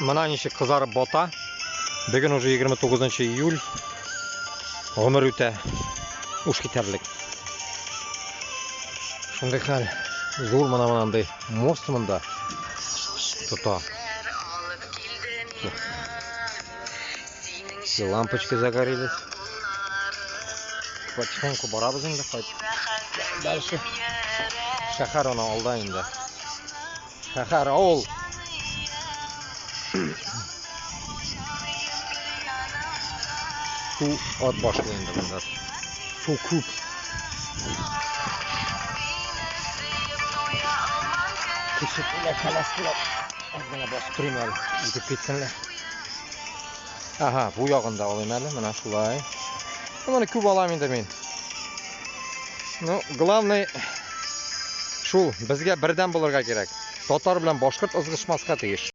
Менә ничек кызарып бата. Бүген уже 29 июль. Гомер үтә. Уш китәрлек. Шундый хәл. Зур менә монандый мост монда тота. Все лампочки загорелись. Потихоньку барабыз инде кайт. Дальше. Шәһәр ана алда инде. Шәһәр, авыл. Су ат башлый инде монда. Су күп. Кеше килә коляскалар. Аз гына басып торыйм әле. Үтеп китсеннәр. Ага, бу ягын да алыйм әле, менә шулай. Ну, моны күп алам инде мин. Ну, главный шул, безгә бердәм булырга кирәк. Татар белән башкорт ызгышмаска тиеш.